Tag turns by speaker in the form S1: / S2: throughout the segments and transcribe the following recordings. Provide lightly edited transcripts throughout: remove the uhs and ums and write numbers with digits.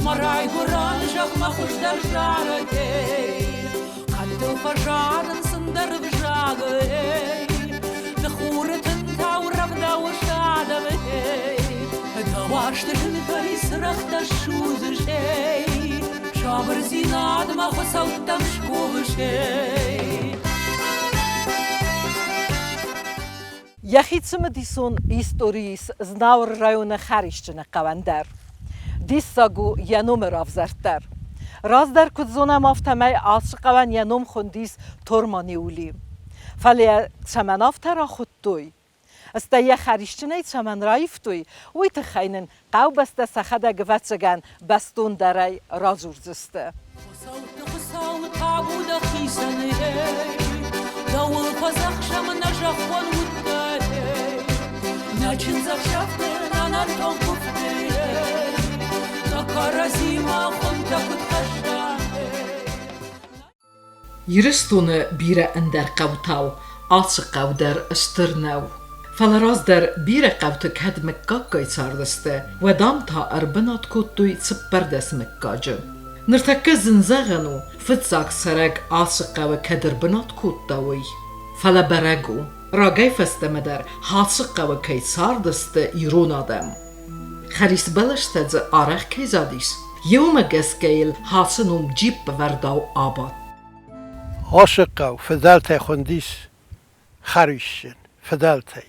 S1: Мӕ райгуырӕн зӕхмӕ хуыздӕр зарӕгӕй, Хъӕдтыл фӕзарынц ӕндӕр ӕвзагӕй. Ды хуры тынтау рӕвдауыс адӕмы, Дӕ уарзты зынтӕй цырӕгътӕ ссудзыс, эй. Сабырдзинадмӕ хуыцӕуттӕм скувыс, эй.
S2: Йӕхи цымыдисон истори ис Знауыры районы Хӕрисджыны хъӕуӕн дӕр. Диссаг у йӕ номы равзӕрд дӕр. Раздӕр куыд зонӕм, афтӕмӕй ацы хъӕуӕн йӕ ном хуындис Торманеули. Фӕлӕ йӕ цӕмӕн афтӕ рахуыдтой? Стӕй йӕ хӕрисджынӕй цӕмӕн раивтой, уый тыххӕй нын хъӕубӕстӕ сӕхӕдӕг ӕвӕццӕгӕн бӕстондӕрӕй радзурдзысты.
S1: Хуыцӕутты Хуыцауы табу дӕхицӕн, ей, Дӕуыл фӕдзӕхсӕм нӕ зӕххон удтӕ, ей. Нӕ чындзӕхсӕвты, нӕ нӕртон куывдты, ей, Нӕ кӕрӕдзимӕ хуынтӕ куыд хӕссӕм, ей.
S2: Ирыстоны бирӕ ӕндӕр хъӕутау ацы хъӕу дӕр стыр нӕу. Фӕлӕ раздӕр бирӕ хъӕуты кӕд мыггаггай цардысты, уӕд ам та ӕрбынат кодтой 14 мыггаджы. Ныртӕккӕ зын зӕгъӕн у, фыццаг цӕрӕг ацы хъӕуы кӕд ӕрбынат кодта, уый. Фӕлӕ бӕрӕг у, рагӕй фӕстӕмӕ дӕр ацы хъӕуы кӕй цардысты ирон адӕм. Хӕрис бӕлӕстӕ дзы арӕх кӕй задис, еумӕ гӕсгӕ йыл ацы ном джиппывӕрдау абадт.
S3: Ацы хъӕу фыдӕлтӕй хуындис Хӕрисджын, фыдӕлтӕй.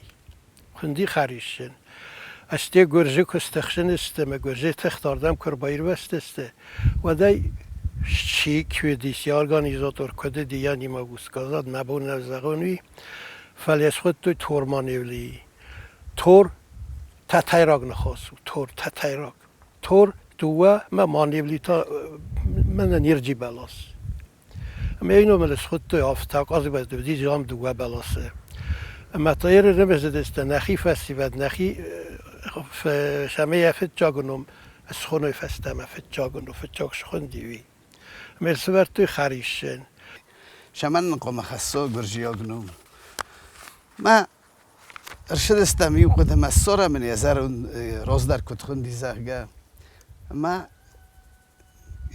S3: Хуынди Хӕрисджын. Ӕсте гуырдзы куы стыхсынысты ӕмӕ гуырдзы тыхт ардӕм куы ӕрбаирвӕзтысты, уӕд ӕй чи куыд организатор куыд уыди, я не могу сказать, мӕ бон нӕ зӕгъон уый, фӕлӕ схуыдтой Торманевлийы. Тор тӕтӕйраг ныхас у, тор, тӕтӕйраг. Тор дыууӕ мӕ маневли та мӕнӕ нерджи бӕлас. Ӕмӕ йӕ номыл схуыдтой афтӕ, Къазыбӕсты уыди ам дыууӕ бӕласы. Ӕмӕ та ӕрымысыдысты нӕхи фӕсивӕд, нӕхи цӕмӕй йӕ фыццаг ном схоной фӕстӕмӕ, фыццаг ном, фыццаг схуынди уый. Ӕмӕ йыл сӕвӕрдтой хӕрисджын.
S4: Цӕмӕн нын хъуамӕ хӕссой гуырдзиаг ном? Мӕ ӕрцыдыстӕм иу хъуыдымӕ, ссарӕм ын йӕ зӕронд раздӕр куыд хуынди, зӕгъгӕ. Ӕмӕ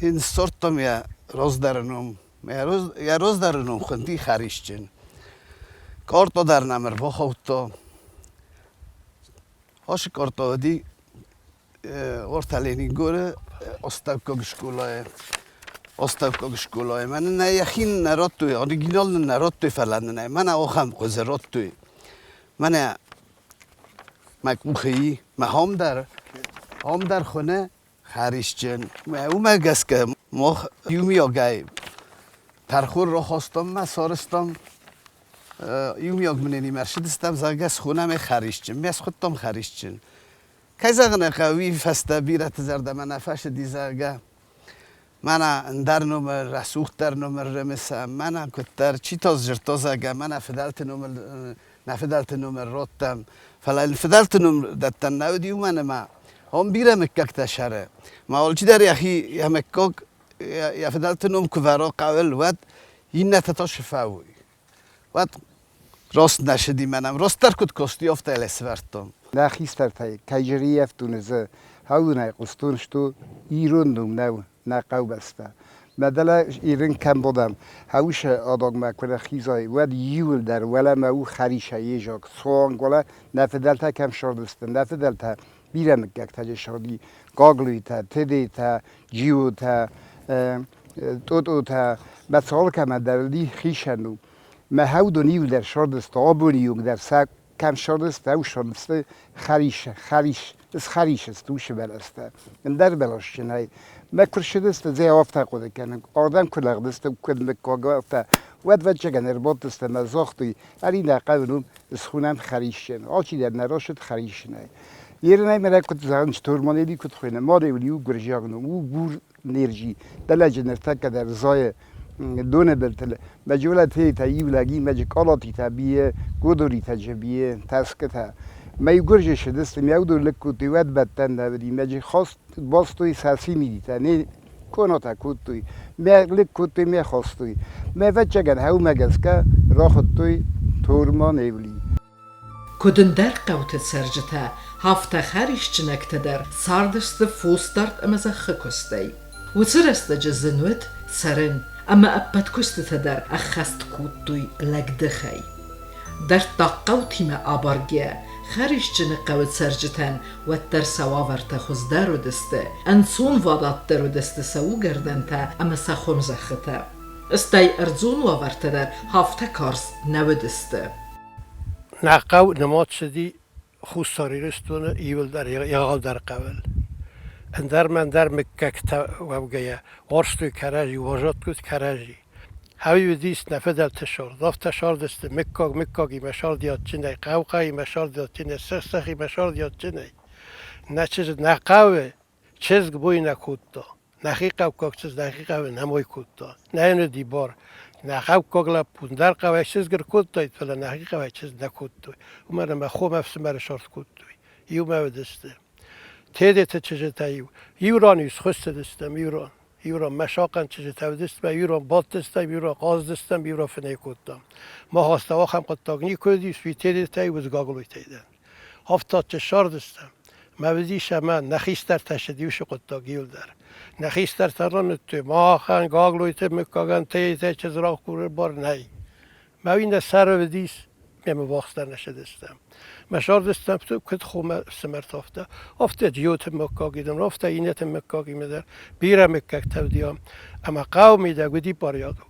S4: йын ссардтам йӕ раздӕры ном. Йӕ раздӕры ном хуынди Хӕрисджын. Къордтӕ дӕр нӕм ӕрбахаудта. Ацы къордтӕ уыди Ортӕ Ленингоры астӕуккаг скъолайы астӕуккаг скъолайы. Мӕнӕ нӕ йӕхи нӕ радтой, оригинал нын нӕ радтой, фӕлӕ нын ӕй мӕнӕ ахӕм хуызы радтой. Мӕнӕ мӕ къухы и, мӕ хом дӕр, хом дӕр хуыны хӕрисджын. Уымӕ гӕсгӕ мах иумиагӕй тӕрхон рахастам мӕ сарӕзтам иумиаг мнениемӕ ӕрцыдыстӕм, зӕгъгӕ, схонӕм ӕй хӕрисджын. Ме схуыдтам хӕрисджын. Кӕй зӕгъын ӕй хъӕуы, уый фӕстӕ бирӕты зӕрдӕмӕ нӕ фӕцыди, зӕгъгӕ, мӕнӕ ӕндӕр номыр, рӕсугъддӕр номыр рымысӕм, мӕнӕ куыддӕр, чи та сдзырдта, зӕгъгӕ, мӕнӕ фыдӕлты номыл, нӕ фыдӕлты номыр радтам. Фӕлӕ йын фыдӕлты ном дӕттӕн нӕ уыди, уымӕн ӕмӕ ам бирӕ мыггӕгтӕ сӕры. Ма алчидӕр йӕхи йӕ мыггаг, йӕ фыдӕлты ном куы вӕра хъӕуыл, уӕд иннӕтӕ та сфауой. Уӕд рост нӕ сыди мӕнӕн. Ростдӕр куыд кости, афтӕ йӕ сӕвӕрдтон.
S5: Нӕ хистӕртӕй кӕй дзы хауынӕй хъуыстон, что ирон ном нӕу нӕ хъӕубӕстӕ. Мӕ дӕлӕ ирын кӕм бодам, хаусы адагмӕ куы рахизай, уӕд иуылдӕр уӕлӕмӕ у хӕрисӕ езаг, суанг уӕлӕ нӕ фыдӕлтӕ кӕм сыгъдысты, нӕ фыдӕлтӕ бирӕ мыггӕгтӕ сыгъди, Гаглойтӕ, Тедейтӕ, Джиотӕ, Тъотъотӕ, мӕ цал кӕмӕдӕр уыди хицӕн у. Мӕ хӕудон иу дӕр сырдысты, абоны иу дӕр сӕ кӕм сырдысты, ау сырдысты хӕрис, хӕрис, схӕрисысты уыцы бӕлӕстӕ. Ӕндӕр бӕласджынӕй. Мӕ куы рцыдысты, дзы афтӕ хъуыды кӕнын, ардӕм куы лӕгдысты, куыд мыггаг афтӕ, уӕд ӕвӕццӕгӕн ӕрбадтысты ӕмӕ загътой, ӕри нӕ хъӕуы ном схонӕм хӕрисджын. Алчидӕр нӕ рацыд хӕрисджынӕй. Ерынӕй мӕнӕ куыд зӕгъынц, Турманели куыд хуыйны, Мадеули у гуырдзиаг ном, у бур нерджи. Дӕлӕджы ныртӕккӕ дӕр зайы доны былтыл. Мӕджулатейтӕ иу лӕги мӕджы къалатитӕ бийы, годоритӕ джы бийы, тӕскъытӕ. Мӕ гуырджы сыдысты, мӕ уыдон лыг кодтой, уӕд бӕттӕн нӕ уыди. Мӕджы хаст бастой сӕ цимидитӕ, не конатӕ кодтой. Мӕ лыг кодтой, мӕ хастой. Мӕ ӕвӕццӕгӕн, хӕумӕ гӕсгӕ рахуыдтой Торманевли.
S2: Куыд ӕндӕр хъӕуты цӕрджытӕ, афтӕ хӕрисджынӕгтӕ дӕр цардысты фосдард ӕмӕ зӕххы куыстӕй. Уыцы рӕстӕджы зын уыд цӕрын, ӕмӕ ӕппӕт куыстытӕ дӕр ӕххӕст кодтой лӕгдыхӕй. Дӕрддаг хъӕутимӕ абаргӕйӕ, Хӕрисджыны хъӕуы цӕрджытӕн уӕддӕр сӕ уавӕртӕ хуыздӕр уыдысты, ӕнцонвадатдӕр уыдысты сӕ уыгӕрдӕнтӕ ӕмӕ сӕ хуымзӕххытӕ. Стӕй ӕрдзон уавӕртӕ дӕр афтӕ карз нӕ уыдысты.
S3: Нӕ хъӕу нымад цыди Хуссар Ирыстоны иуылдӕр егъаудӕр хъӕуыл. Ӕндӕр-мӕндӕр мыггӕгтӕ уӕвгӕйӕ, уарзтой кӕрӕдзи, уарзӕгтой кӕрӕдзи. Ӕви уыдис нӕ фыдӕлты сӕрд, афтӕ сӕрдысты мыггаг мыггагимӕ сӕрдиадджынӕй, хъӕу-хъӕуимӕ сӕрдиадджынӕй, сых-сыхимӕ сӕрдиадджынӕй. Нӕ чызг нӕ хъӕуы чызг бой нӕ кодта. Нӕхи хъӕуккаг чызг нӕхи хъӕуы нӕ мой кодта. Нӕ йын уыди бар. Нӕ хъӕуккаг лӕппу ӕндӕр хъӕуӕй чызг ӕркодтаид, фӕлӕ нӕхи хъӕуӕй чызг нӕ кодтой. Уымӕн ӕмӕ хо мӕ ӕфсымӕры сӕрд кодтой. Иумӕ уыдысты. Тедеты чызджытӕ-иу иу ран-иу схуыссыдыстӕм, иу ран. Иу ран мӕ сахъӕн чызджытӕ уыдысты, иу ран бадтыстӕм, иу ран хъазыдыстӕм, иу ран фынӕй кодтам. Мах астӕу ахӕм хъуыддаг никуы уыдис, уый Тедетӕй уыд Гаглойтӕй дӕр. Афтӕ ссардыстӕм. Мӕ уыдис ӕмӕ нӕ хистӕртӕ сыдиусы хъуыддаг иуылдӕр. Нӕ хистӕртӕ ранымадтой, махӕн Гаглойты мыггагӕн Тедетӕй чызг ракурыны бар нӕй. Мӕ уый нӕ сӕры уыдис, ме мвахсдӕр нӕ сыдыстӕм. Мӕ сардыстӕм куыд хомӕ ӕфсымӕртӕ, афтӕ. Афтӕ Джиоты мыггагимӕ, афтӕ иннӕты мыггагимӕ дӕр бирӕ мыггӕгтӕ уыди ам. Ӕмӕ хъӕуы мидӕг уыди порядок.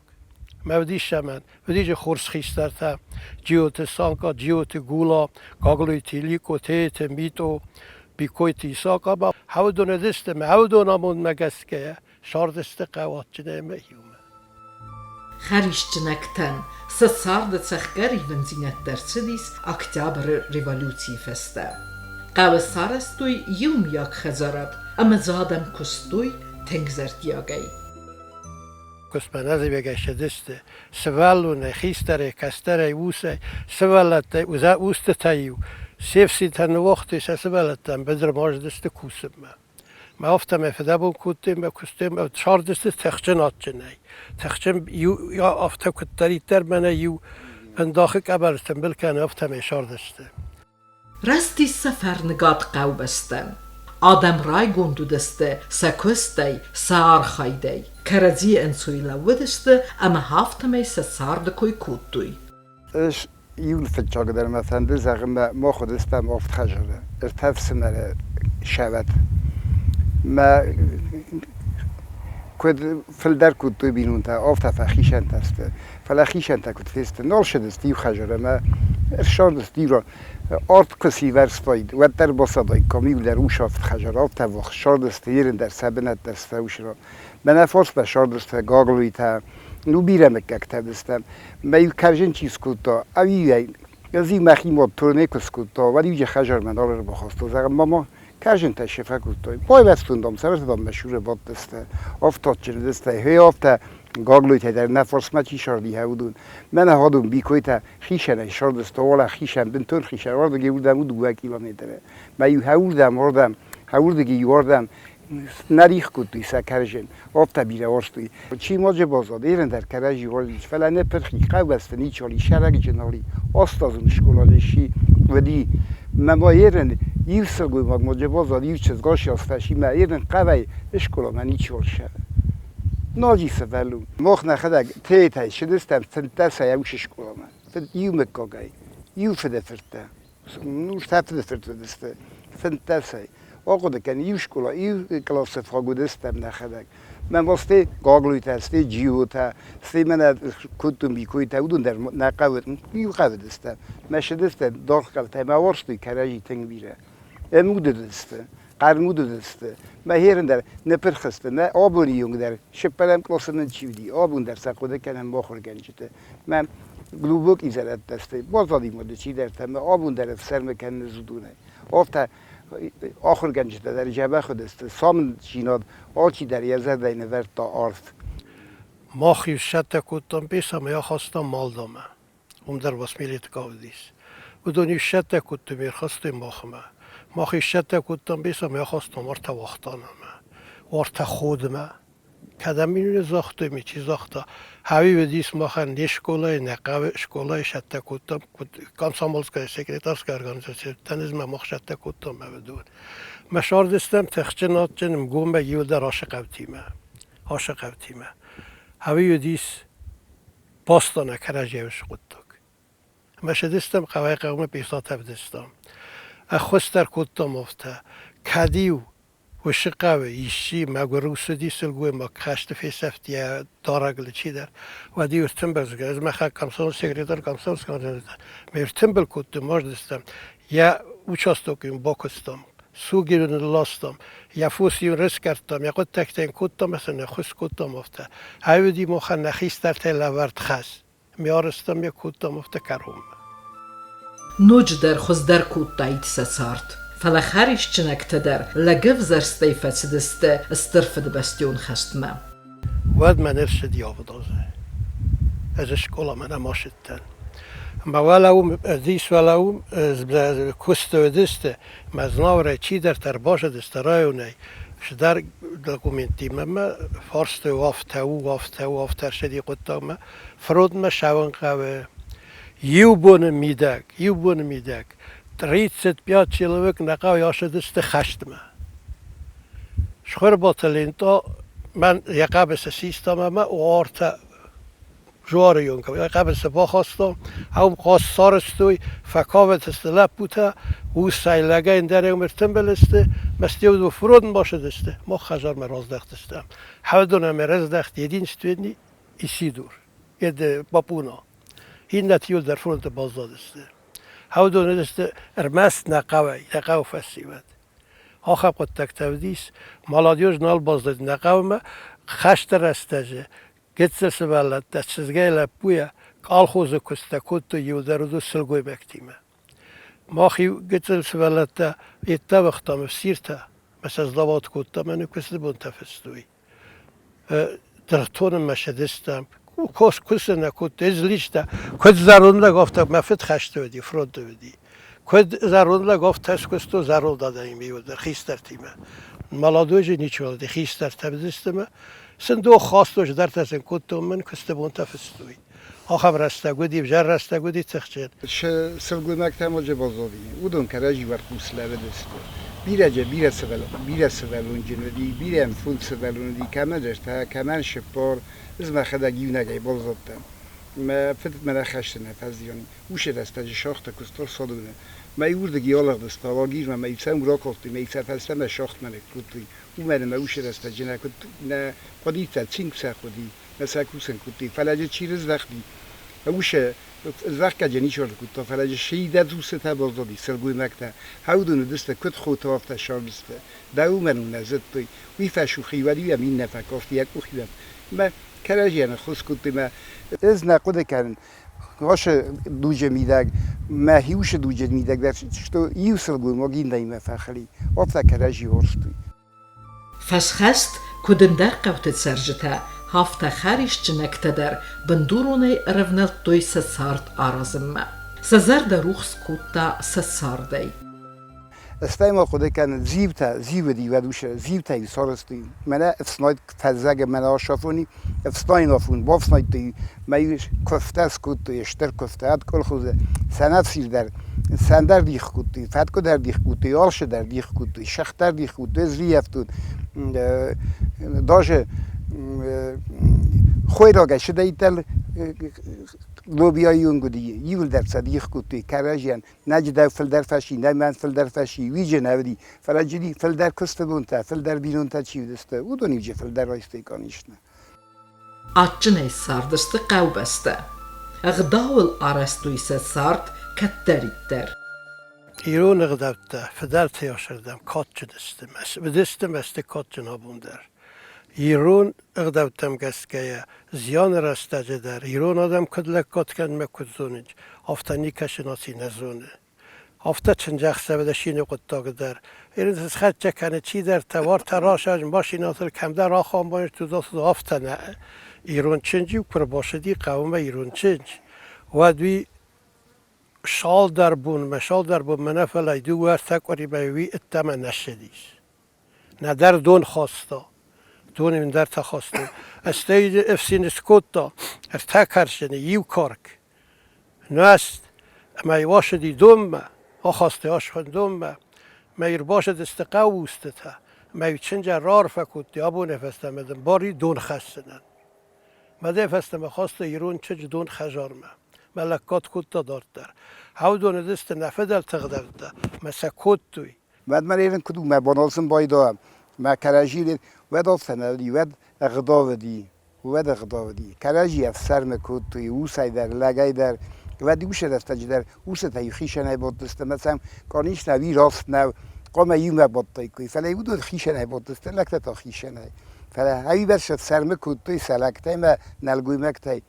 S3: Мӕ уыдис сӕмӕн, уыдис хорз хистӕртӕ Джиоты Санка, Джиоты Гула, Гаглойты Иликъо, Теты Митъо, Бикойты Исахъ ӕмӕ уыдон уыдысты мӕ уыдон амондмӕ гӕсгӕйӕ сардысты хъӕу адджынӕй ӕмӕ иумӕ.
S2: Хӕрисджынӕгтӕн сӕ царды цӕхгӕр ивындзинӕдтӕ ӕрцыдис Октябры революцийы фӕстӕ. Хъӕуы сарӕзтой иумиаг хӕдзарад ӕмӕ дзы адӕм куыстой тынг зӕрдиагӕй.
S3: Куыстмӕ нӕзивӕгӕй цыдысты сывӕллонӕй, хистӕрӕй, кӕстӕрӕй, усӕй, сывӕллӕттӕй, устытӕй-иу се фсинтӕ ныууагътой сӕ сывӕллӕттӕн быдырмӕ аздысты кусынмӕ. Мӕ афтӕмӕй фыдӕбон кодтой мӕ куыстой мӕ цардысты тыхджын адджынӕй. Тыхджын иу афтӕ куыддӕриддӕр мӕнӕ иу ӕндахы къӕбӕр тымбыл кӕны, афтӕмӕй цардысты.
S2: Рӕзтис сӕ фӕрныгад хъӕубӕстӕн. Адӕм райгонд уыдысты сӕ куыстӕй, сӕ архайдӕй. Кӕрӕдзийы ӕнцой лӕууыдысты ӕмӕ афтӕмӕй сӕ царды кой кодтой.
S5: Ӕз иу фыццагдӕр мӕ фӕнды зӕгъын мӕ мах уыдыстӕм авд хӕдзары, ӕртӕ ӕфсымӕры сӕвӕт. Мӕ куыд фылдӕр кодтой бинонтӕ, афтӕ фӕхицӕнтӕ сты. Фӕлӕ хицӕнтӕ куыд фесты, нал сыдысты иу хӕдзары ӕмӕ ссардысты иу ран. Арт куы сивӕрзтаид, уӕддӕр бацадаиккам иу дӕр ус авд хӕдзары, афтӕ ввахс ссардысты ерын дӕр сӕ бынӕттӕ сфӕусра. Мӕнӕ фосмӕ ссардысты гаглуйтӕ, ну бирӕ мыггӕгтӕ уыдыстӕм. Мӕ иу кӕрзын чи скодта, ӕви ӕз-иу мӕхи мад турне куы скодта, уӕд-иу йӕ хӕдзармӕ нал ӕрбахастон, зӕгъын, мама, кӕрзынтӕ се фӕкодтой. Байвӕзтон, дам, сӕвӕрдтам мӕ сюры бадтысты, ӕфтадджын уыдысты, гъе афтӕ Гаглойтӕ дӕр нӕ фарсмӕ чи сарди, уыдон. Мӕнӕ уыдон Бикойтӕ хицӕнӕй сардысты, уалӕ хицӕн, бынтон хицӕн, уырдыгӕй уырдӕм у 2 километры. Мӕ-иу хӕуырдӕм, уырдӕм, хӕуырдыгӕй иуӕрдӕм нӕ рих кодтой сӕ кӕрзын, афтӕ бирӕ уарзтой. Чи ноджы баззад, ерын дӕр кӕрӕдзи уарзынц, фӕлӕ нӕ пырхи, хъӕубӕсты ничи ис, сӕрӕгджын нал и. 8 азон скъола сси, уыди. Мӕ ма ерын иу сылгоймаг ноджы баззад, иу чызг асӕрфта, мӕ ерын хъӕуӕй скъоламӕ ничиуал ссары. Ноджы сывӕллон. Мах нӕхӕдӕг Третӕй цыдыстӕм фынддӕсӕй ӕвдисы скъоламӕ. Иу мыггагӕй, иу фыды фырттӕ. Ну, сӕ фыды фырт уыдысты фынддӕсӕй. Ахъуыды кӕн, иу скъола, иу къласы фаг уыдыстӕм нӕхӕдӕг. Мӕ стӕй Гаглойтӕ, стӕй Джиотӕ, стӕй мӕнӕ кодтон Бикойтӕ, уыдон дӕр нӕ хъӕуы, иу хъӕуы уыдыстӕм. Мӕ сыдыстӕм даргъ хъӕутӕй, мӕ уарзтой кӕрӕдзи тынг бирӕ. Ӕмуд уыдысты, хъӕрмуд уыдысты. Мӕ херын дӕр ныппырх сты, мӕ абоны онг дӕр цыппӕрӕм къласы нын чи уыди, абон дӕр сӕ хъуыды кӕнӕм ахуыргӕнджыты. Мӕ глубокий зарядтӕ сты, баззади ма дзы чидӕртӕ, мӕ абон дӕр ӕфсӕрмы кӕнын уыдонӕй. Афтӕ ахуыргӕнджытӕ дӕр дзӕбӕх уыдысты, самынддзинад алчидӕр йӕ зӕрдӕйы нывӕрдта арф.
S3: Мах-иу сцӕттӕ кодтам пец ӕмӕ йӕ ахастам Малдамӕ. Уым дӕр Васмелеты уыдис. Уыдон-иу сцӕттӕ кодтой ме рхастой махмӕ. Мах-иу сцӕттӕ кодтам пец ӕмӕ йӕ ахастам ӕртӕ уахтанамӕ, уартӕ Ходмӕ. Кӕдӕм ин загътой, ми чи загъта. Хӕви уыдис махӕн не скъолайы, нӕ хъӕуы скъолайы сӕттӕ кодтам, куыд комсомольская секретарская организация, теннисмӕ мах сӕттӕ кодтам ӕвӕдур. Мӕ сардыстӕм тыхджын адджын ӕмгомӕ иуылдӕр ашы хъӕутимӕ. Ашы хъӕутимӕ. Хӕви уыдис бастона кӕрӕдзийы хъуыддаг. Мӕсыдыстӕм хъӕуӕй-хъӕумӕ пъесатӕ вдыстам. Ӕххуыс дӕр кодтам афтӕ. Кӕд-иу уыцы хъӕуы исчи мӕгуыр ус уыди сылгоймаг, хӕсты фесӕфт йӕ дарӕгыл чидӕр, уӕд-иу ӕртымбыл, ӕз мӕхӕдӕг комсомол секретарь комсомольского ме ртымбыл кодтон, маздыстӕм, йӕ участок-иу бакуыстам, суг-иу нылластам, йӕ фос-иу рыскъӕрдтам, йӕ хъуыддӕгтӕ йын кодтам ӕмӕ сын ӕххуыс кодтам афтӕ. Ай уыди махӕн нӕ хистӕртӕй лӕвӕрд хӕс. Ме арӕзтам, ме кодтам афтӕ кӕронмӕ.
S2: Ноджыдӕр хуыздӕр кодтаид сӕ цард. Фӕлӕ хӕрисджынӕгтӕ дӕр лӕгӕвзӕрстӕй фӕцыдысты Стыр Фыдыбӕстӕйон хӕстмӕ.
S3: Уӕд мӕ не рцыди авд азы. Ӕз скъоламӕ нӕма цыдтӕн. Ӕмӕ уӕлӕ уым, ӕдис уӕлӕ уым куысты уыдысты, мӕ Знауырӕй чидӕртӕ ӕрбазыдысты районӕй, цыдӕр документтимӕ мӕ фарстой, афтӕ у, афтӕ у, афтӕ ӕрцыди хъуыддагмӕ. Фронтмӕ цӕуын хъӕуы. Иу боны мидӕг, иу боны мидӕг 35 человек нӕ хъӕуы ацыдысты хӕстмӕ. Схуырбаты Ленто мӕн йӕ хъӕбысы систам ӕмӕ уартӕ Жуары онг йӕ хъӕбысы бахастам, ам хъаз сарӕзтой, фӕкафыдысты лӕппутӕ, усӕй лӕгӕй ӕндӕр ӕртымбыл сты, мӕстӕй фронтмӕ бацыдысты, мах хӕдзармӕ раздӕхтыстӕм. Хӕдон ӕмӕ раздӕхт единственный Исидор, ед Папуна. Иннӕты иуылдӕр фронты баззадысты. Хӕдон уыдысты ӕрмӕст нӕ хъӕуӕй, нӕ хъӕуы фӕсивӕд. Ахӕм хъуыддӕгтӕ уыдис. Молодежь нал баззад нӕ хъӕумӕ. Хӕсты рӕстӕджы гыццыл сывӕллӕттӕ чызгӕй лӕппуйӕ колхозы куысттӕ кодтой иуылдӕр уыдон сылгоймӕгтимӕ. Мах-иу гыццыл сывӕллӕттӕ йеддӕвӕгътам ӕфсиртӕ, мӕ сӕ сдават кодтам ӕмӕ куысты бонтӕ фыстой. Дыргътонынмӕ цыдыстӕм, кусы нӕ кодтой, ӕз лично, куыд зӕронд лӕг, афтӕ мӕ фыд хӕсты уыди, фронты уыди. Куыд зӕронд лӕг, афтӕ скуыстон зӕронд адӕмимӕ иуылдӕр, хистӕртимӕ. Молодой же ничего уыди, хистӕртӕ уыдысты мӕ. Сын дох хастой, чидӕртӕ сын кодтон мӕн, куысты бонтӕ фыстой. Ахӕм рӕстӕг уыди, ӕвзӕр рӕстӕг уыди тыхджын.
S5: Сылгоймӕгтӕ ноджы баззади, уыдон кӕрӕдзи уӕлхъус лӕууыдысты. Бирӕ бирӕ бирӕ сывӕллонджын уыди, бирӕ ӕмфонд сывӕллон уыди, кӕмӕн ӕртӕ, кӕмӕн цыппар. Ӕз мӕхӕдӕг иунӕгӕй баззадтӕн. Мӕ фыд мӕ нӕ хӕсты нӕ фӕзиан. Уыцы рӕстӕджы шахты куыстон Садоны. Мӕ иуырдыги алыгъдысты Алагирмӕ, мӕ сӕм ракодтой, мӕ сӕ фӕстӕмӕ шахтмӕ ныккодтой. Уымӕн ӕмӕ уыцы рӕстӕджы нӕ куыд нӕ хъуыди, сӕ цинк сӕ хъуыди. Нӕ сӕ кусын кодтой, фӕлӕ дзы чи рыздӕхти, уыцы здӕхгӕ дзы ничи кодта, фӕлӕ дзы сидӕдз усытӕ баззади, сылгоймӕгтӕ. Хӕудын уыдысты, куыд хотӕ, афтӕ сардысты. Дӕ уымӕн нӕ зыдтой. Уый фӕсухи, уӕд иу ӕм иннӕ фӕкаст йӕ къухимӕ. Мӕ кӕрӕдзийӕн ӕххуыс кодтой мӕ Ӕз нӕ хъуыды кӕнын, Госы дуджы мидӕг, мӕхи усы дуджы мидӕг дӕр что иу сылгоймаг иннӕимӕ фӕхыли, афтӕ кӕрӕдзи уарзтой.
S2: Фӕсхӕст, куыд ӕндӕр хъӕуты цӕрджытӕ, афтӕ хӕрисджынӕгтӕ дӕр бындуронӕй ӕрӕвнӕлдтой сӕ цард аразынмӕ. Сӕ зӕрдӕ рухс кодта сӕ цардӕй.
S5: Стӕй ма хъуыды кӕнын, зиутӕ, зиуыди уӕд усы, зиутӕ-иу сарӕзтой. Мӕнӕ ӕфснайд фӕззӕг мӕнӕ асафони, ӕфснайын афон бафснайдтой, мӕ-иу куывтӕ скодтой, стыр куывтӕ ӕд колхозы сӕнӕфсир дӕр, сӕн дӕр дих кодтой, фӕткъуы дӕр дих кодтой, арсы дӕр дих кодтой, сӕгъ дӕр дих кодтой, ӕз рийӕфтон даже хойрагӕй цыдӕриддӕр лобийайы онг уыди, иуылдӕр сӕ дих кодтой кӕрӕдзийӕн. Нӕ джидӕ фылдӕр фӕси, нӕ мӕн фылдӕр фӕси, уиджы нӕ уыди, фӕлӕ джиди фылдӕр куысты бонтӕ, фылдӕр бинонтӕ чи уыдысты, уыдон иуджы фылдӕр райстой къамисны.
S2: Адджынӕй цардысты хъӕубӕстӕ. Ӕгъдауыл арӕзтой сӕ цард кӕддӕриддӕр.
S3: Ирон ӕгъдӕуттӕ фыдӕлтӕй ӕхсӕрдӕм кадджын сты, уыдысты ӕмӕ сты кадджын абон дӕр. Ирон ӕгъдӕуттӕм гӕсгӕйӕ зианы рӕстӕджы дӕр ирон адӕм куыд лӕггад кӕнынмӕ куыд зонынц, афтӕ никӕцы наци нӕ зоны. Афтӕ чындзӕхсӕвы дӕр цины хъуыддаг дӕр. Ирын схӕццӕ кӕны чидӕртӕ, уартӕ расайын машинӕтыл кӕмдӕр ахӕм афтӕ нӕ. Ирон чындз-иу куы ӕрбацыди хъӕумӕ ирон чындз, уӕд уый цалдӕр бонмӕ нӕ, фӕлӕ дыууӕ-ӕртӕ къуыримӕ уый ӕддӕмӕ нӕ ссыдис. Нӕдӕр дон хаста. Доны ӕндӕртӕ хастой. Стӕй ӕфсин скодта ӕртӕ кӕрчыны, иу карк, нуӕзт, ӕмӕ иу ацыди донмӕ, ахастой асхуын донмӕ, ӕмӕ ӕрбацыдысты хъӕуы устытӕ, ӕмӕ иу чындзӕн раарфӕ кодтой, абонӕй фӕстӕмӕ дын бар и дон хӕссынӕн. Мадӕй фӕстӕмӕ хаста ирон чызджы дон хӕдзармӕ. Мӕ лӕггад кодта дарддӕр. Хӕвдоны дысты нӕ фыдӕлты ӕгъдӕуттӕ, мӕ сӕ кодтой.
S5: Уӕд мӕ ревен куыд у, мӕ бон алцын байдаа, мӕ кӕрӕдзи уӕд афтӕ уӕд ӕгъдауыди, уӕд ӕгъдауыди. Кӕрӕдзи ӕфсӕрмы кодтой усӕй дӕр, лӕгӕй дӕр. Уӕд усы рӕстӕджы дӕр усытӕ-иу хицӕнӕй бадтысты ӕмӕ сӕм къамис нӕ раст нӕу, хъуамӕ иумӕ бадтаиккой, фӕлӕ уыдон хицӕнӕй бадтысты, лӕгтӕ та хицӕнӕй. Фӕлӕ ӕвибӕрц ӕфсӕрмы кодтой сӕ лӕгтӕй ӕмӕ нӕлгоймӕгтӕй.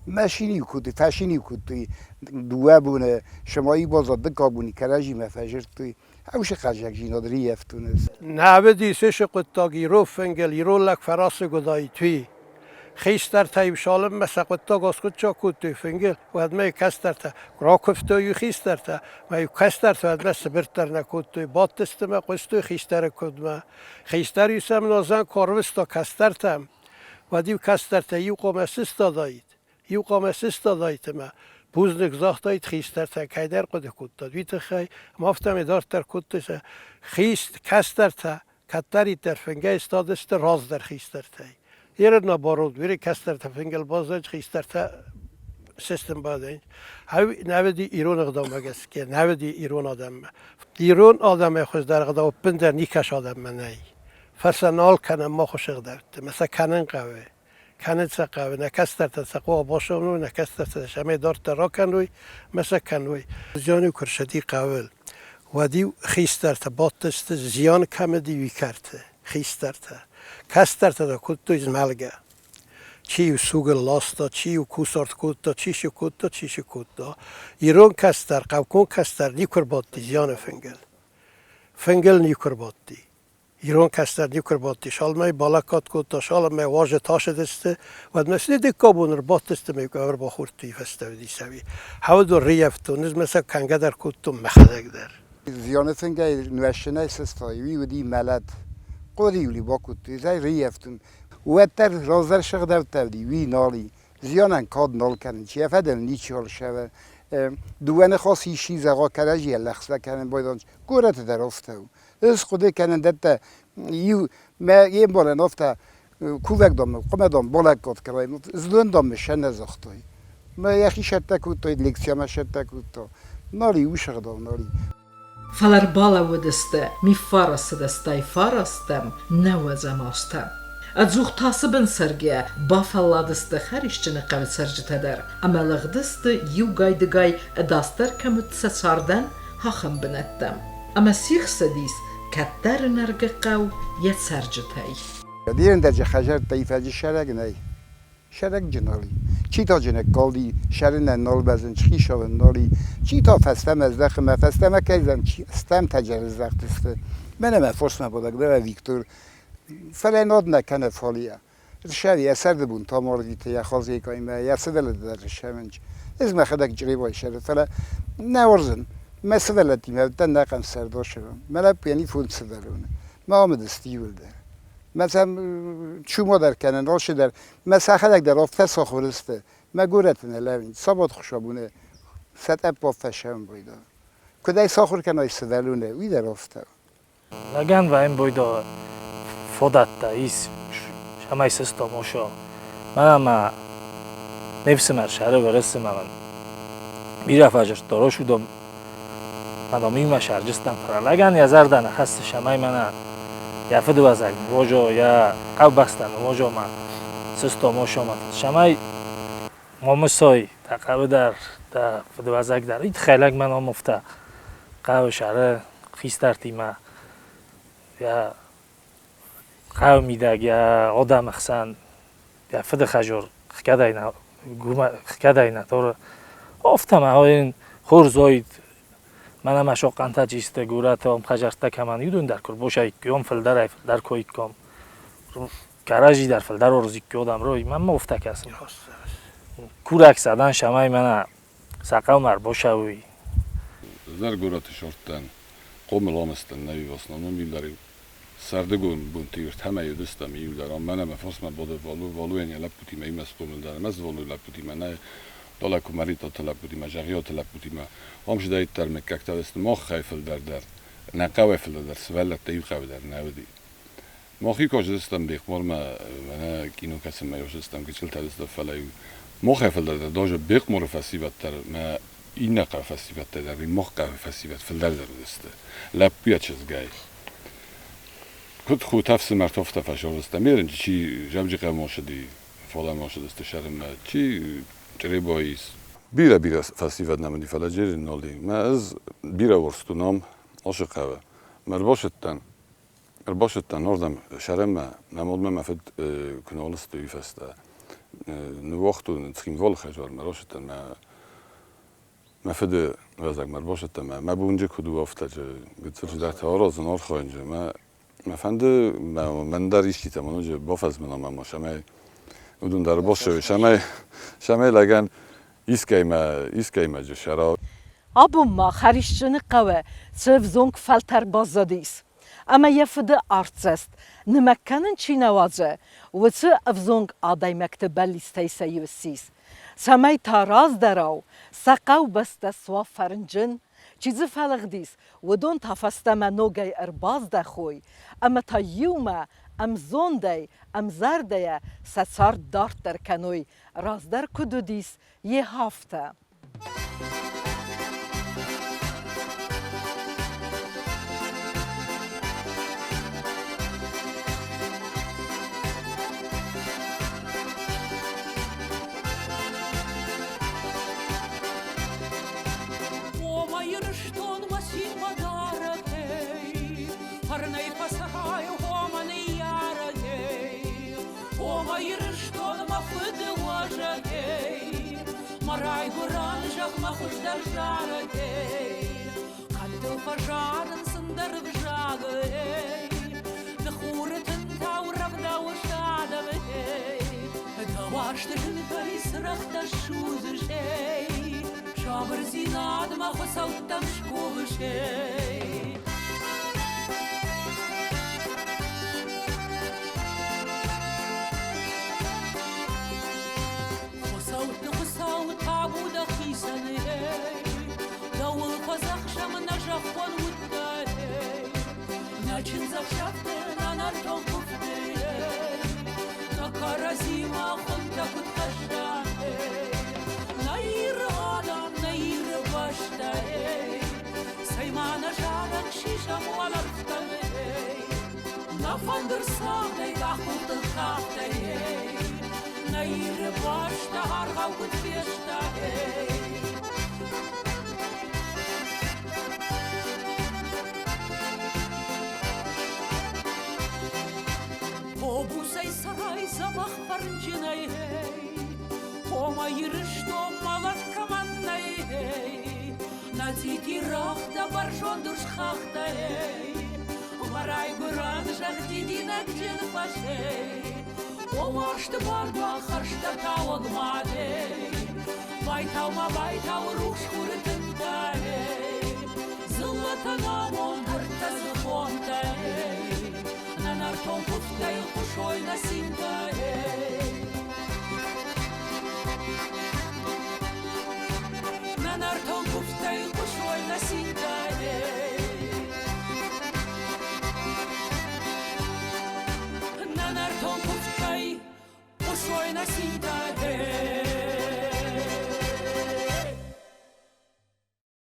S5: Машини кодтой, фашини кодтой дыууӕ боны, сымайы баззад дыккаг бони кӕрӕдзимӕ фӕзырдтой. Ӕусы хъаззагдзинад риййӕфтон ӕз.
S3: Нӕ уыдис хъуыддаг ирон фынгыл, ирон лӕг фӕрасыг уыдаид, уый. Хистӕртӕ-иу цалынмӕ сӕ хъуыддаг аскъуыддзаг кодтой фынгыл, уӕдмӕ-иу кӕстӕртӕ ракуывтой-иу хистӕртӕ, ӕмӕ-иу кӕстӕртӕ уӕдмӕ сыбыртт дӕр нӕ кодтой, бадтысты мӕ хъуыстой хистӕры куывдмӕ. Хистӕр-иу сӕм нуазӕн куы арвыста кӕстӕртӕм, уӕд-иу кӕстӕртӕ иу хъуамӕ сыстадаид, иу хъуамӕ сыстадаид ӕмӕ бузныг загътаид хистӕртӕ, кӕйдӕр хъуыды кодтад, уый тыххӕй ӕмӕ афтӕмӕй дарддӕр кодтой сӕ хист кӕстӕртӕ кӕддӕриддӕр фынгӕй стадысты раздӕр хистӕртӕй. Еры наоборот, бирӕ кӕстӕртӕ фынгыл баззад, хистӕртӕ сыстын бадӕн. Нӕ уыди ирон ӕгъдаумӕ гӕсгӕ, нӕ уыди ирон адӕммӕ. Ирон адӕмӕй хуыздӕр ӕгъдау ӕппындӕр никӕс адӕммӕ нӕй. Фӕлӕ нал кӕнӕм мах уыцы ӕгъдӕуттӕ, мӕ сӕ кӕнын хъӕуы. Кӕнын сӕ хъӕуы, нӕ кӕстӕртӕ сӕ хъуамӕ базоной, нӕ кӕстӕртӕ цӕмӕй дарддӕр ракӕной, мӕ сӕ кӕной. Зиан-иу куы рцыди хъӕуыл, уӕд-иу хистӕртӕ бадтысты, зиан кӕм уыди, уый кӕрты, хистӕртӕ. Кӕстӕртӕ та кодтой змӕлгӕ. Чи-иу сугыл ласта, чи-иу кусарт кодта, чи цы кодта, чи цы кодта. Ирон кӕстӕр, хъӕуккон кӕстӕр никуы рбадти зианы фынгыл. Фынгыл никуы рбадти. Ирон кӕстӕр никуы рбадти, цалынмӕ балӕггад кодта, цалынмӕ уазджытӕ ацыдысты, уӕдмӕ сӕ дыккаг бон ӕрбадтысты ӕмӕ ӕрбахордтой фӕстӕ уыди. Хӕвдон рыййӕфтон, ӕз ма сӕ кӕнгӕ дӕр кодтон мӕхӕдӕг дӕр.
S5: Зианы фынгӕй нуӕзтынӕй сыстай, уый уыди мӕлӕт. Хъуыдыйы бакодтой, ӕз ӕй рыййӕфтон. Уӕддӕр раздӕр сыгъдӕуттӕ уыди, уый нал и. Зианӕн кад нал кӕнын, чи йӕ фӕдыл ничиуал ссӕуы. Дыууӕ ныхасы исчи зӕгъа кӕрӕдзийӕ лӕгъстӕ кӕнын байдайынц, горӕты дӕр афтӕ у. Ӕз хъуыды кӕнын дӕттӕ иу мӕ йе мбалӕн афтӕ кувӕг дам, хъуымӕ дам балӕггад кӕнай, знон дам сӕ нӕ загътой. Мӕ йӕхи сӕттӕ кодтой, лекциямӕ сӕттӕ кодта. Нал и усы ӕгъдау, нал и.
S2: Фӕлӕ ӕрбалӕууыдысты миффарасыдӕстӕй фарастӕм, нӕуӕдзӕм азтӕ. Ӕдзух тасы бын цӕргӕ бафӕлладысты Хӕрисджыны хъӕуы цӕрджытӕ дӕр ӕмӕ лыгъдысты иугай-дыгай ӕдасдӕр кӕм уыд сӕ цардӕн, ахӕм бынӕттӕм. Ӕмӕ сихсыдис кӕддӕры нӕргӕ хъӕу йӕ цӕрджытӕй.
S5: Дирендӕджы хӕдзӕрттӕ ифӕджы сӕрӕг нӕй. Сӕрӕгджын нал и. Чи та джынӕг калди, сӕрынӕн нал бӕззын, схицауӕн нал и. Чи та фӕстӕмӕ здӕхы мӕ фӕстӕмӕ кӕйдзӕн, стӕмтӕ здӕхтысты. Мӕнӕ мӕ фосмӕ бадӕг дӕр Виктор. Фӕлӕ над нӕ кӕны фалийӕ. Рсӕви йӕ сӕрды бон Тамарвиты йӕ хазекаимӕ, йӕ сывӕллӕтты дӕр рсӕвынч. Ӕз мӕхӕдӕг чъребайы сӕры, фӕлӕ нӕ уарзын. Мӕ сывӕллӕттимӕ уыдтӕн нӕ къӕм сӕрдасӕрон. Мӕ лӕппуйӕн и фондз сывӕллоны. Мӕ амыдысты иуылдӕр. Мӕ сӕм чума дӕр кӕнын, росы дӕр. Мӕ сӕхӕдӕг дӕр афтӕ сахуыр сты. Мӕ горӕты нӕ лӕууын, сабат хуысабоны сӕ тъӕпп афтӕ сӕвын байдайы. Куыд ӕй сахуыр кӕнай сывӕллоны, уый дӕр афтӕ.
S6: Лӕгӕн вайын бойдо фодӕттӕ ис, цӕмӕй сыстом ошо. Мӕнӕ ма ме фсымӕр сӕры вӕрӕсы ма мын бирӕ фӕзырдта росудом мӕ иумӕ сӕрджыстӕм, фӕлӕ лӕгӕн йӕ зӕрдӕ нӕ хӕссы, цӕмӕй мӕнӕ йӕ фыдыуӕзӕг ныуозо, йӕ хъӕубӕстӕ ныуозо ма сыстом ошомӕ, цӕмӕй момысой дӕ хъӕуы дӕр, дӕ фыдыуӕзӕг дӕр. Уый тыххӕй лӕг мӕ ном уфта хъӕуы сӕры хистӕртимӕ, йӕ хъӕуы мидӕг, йӕ адӕмы хсӕн, йӕ фыды хӕзор хгӕдӕй нӕ торы. Афтӕ ма йын хорз уаид, мӕнӕ ма сохъхъантӕ чи сты, горӕты ӕмхӕзӕрттӕ кӕмӕн, уыдон дӕр куы рбосаиккой, фылдӕрӕй фылдӕр коикком. Кӕрӕдзи дӕр фылдӕр уарзиккой адӕм, рой, мӕнмӕ уфтӕ кӕсын. Курӕг сӕ дӕн, цӕмӕй мӕнӕ сӕ хъӕумӕ ӕрбосауй.
S7: Ӕз дӕр горӕты сорттӕн хъомыл амыстӕн нӕ в основном иудар Сӕрдыгон бонты ӕртӕмӕ уыдыстӕм иу дӕр ам мӕнӕ мӕ фосмӕ бады Вало, Валойӕн йӕ лӕппутимӕ иумӕ схъомыл дӕн, ӕмӕ ӕз Валойы лӕппутимӕ нӕ, далӕ Куымӕридтаты лӕппутимӕ, Зӕгъиаты лӕппутимӕ. Ам чидӕриддӕр мыггӕгтӕ уыдысты, махӕй фылдӕр дӕр, нӕ хъӕуӕй фылдӕр дӕр сывӕллӕттӕ иу хъӕуы дӕр нӕ уыди. Мах-иу кастыстӕм Бехъмармӕ, мӕнӕ кино кӕсынмӕ уыдыстӕм, гыццылтӕ уыдыстӕм, фӕлӕ-иу махӕй фылдӕр дӕр, даже Бехъмары фӕсивӕд дӕр мӕ иннӕ хъӕуы фӕсивӕдтӕ дӕр, мах хъӕуы фӕсивӕд фылдӕр дӕр уыдысты, лӕппуйӕ чызгӕй. Куыд хотӕ ӕфсымӕртӕ афтӕ фӕсарӕзтам, ерын чи Зӕвджыхъӕумӕ ссыди, фалӕмӕ ссыдысты сӕрынмӕ, чи Чъребайы ис. Бирӕ-бирӕ фӕсивӕд нӕм уыди, фӕлӕ Джерин нал и. Мӕ ӕз бирӕ уарзтон ам, ацы хъӕуы. Мӕ ӕрбацыдтӕн, ӕрбацыдтӕн ардӕм сӕрынмӕ, мӕ мадмӕ мӕ фыд куы нал сты, уый фӕстӕ. Ныууагътон Цхинвалы хӕдзармӕ, рацыдтӕн мӕ Мӕ фыды уӕзӕгмӕ ӕрбацыдтӕн ӕмӕ мӕ бонджы куыд у, афтӕ гыццыл чидӕртӕ аразын, архайынджы. Мӕ фӕнды, мӕн дӕр исчитӕ ма ноджы бафӕзмын ӕмӕ ма цӕмӕй уыдон дӕр бассӕуой, цӕмӕй, цӕмӕй лӕгӕн искӕимӕ, искӕимӕ сӕра.
S2: Абон ма Хӕрисджыны хъӕуы цы ӕвзонг фӕлтӕр баззадис ӕмӕ йӕ фыды артдзӕст нымӕг кӕнын чи нӕ уадзы, уыцы ӕвзонг адӕймӕгты бӕллицтӕй сӕ иу ссис, цӕмӕй та раздӕрау сӕ хъӕубӕстӕ суа фӕрнджын, чи дзы фӕлыгъдис, уыдон та фӕстӕмӕ ногӕй ӕрбаздӕхой ӕмӕ та иумӕ ӕмзондӕй, ӕмзӕрдӕйӕ сӕ цард дарддӕр кӕной, раздӕр куыд уыдис, йе афтӕ.
S1: О, Ирыстон, мӕ цин мӕ дарӕгӕй, Фӕрнӕй фӕцӕрай, о, мӕ ныййарӕгӕй. О, мӕ Ирыстон, мӕ фыды уӕзӕгӕй, Мӕ райгуырӕн зӕхх мӕ хуыздӕр зарӕгӕй. Хъӕдтыл фӕзарынц ӕндӕр ӕвзагӕй, Ды хуры тынтау рӕвдауыс адӕмӕй. Дӕ уарзты зынтӕй цырӕгътӕ ссудзыс, эй, Сабырдзинадмӕ хуыцӕуттӕм скувыс, эй. Хуыцӕутты Хуыцау табу дӕхицӕн, эй, Дӕуыл фӕдзӕхсӕм нӕ зӕххон удтӕ, эй. Нӕ чындзӕхсӕвты, нӕ нӕртон куывды, эй, Нӕ кӕрӕдзимӕ хуынтӕ куыд хӕссӕм, эй. Нӕ Иры адӕм, нӕ Иры бӕстӕ, эй, Цӕй-ма нӕ зарӕг сисӕм уӕлӕрвтӕм, эй. Нӕ фӕндыр цагъдӕй, къахбылтыл кафтӕй, эй. Нӕ Иры бӕстӕ аргъау куыд феста, эй. Обусӕй сӕрӕй дзӕбӕх фӕрнджынӕй, эй. О, мӕ Ирыстон, мӕлӕт кӕмӕн нӕй, эй. Нӕ цъити рӕгътӕ бӕрзонд урс хӕхтӕ, эй. Мӕ райгуырӕн зӕхх дидинӕгджын фӕзӕй. О уарзты бардуаг хӕрзтӕ тауӕг мадӕй. Байтау ма байтау рухс хуры тынтӕ, эй. Дзыллӕтӕн амонд ӕртӕ дзыхонтӕ, эй. Нӕ нӕртон куывдтӕй хъуысой нӕ цинтӕ, эй.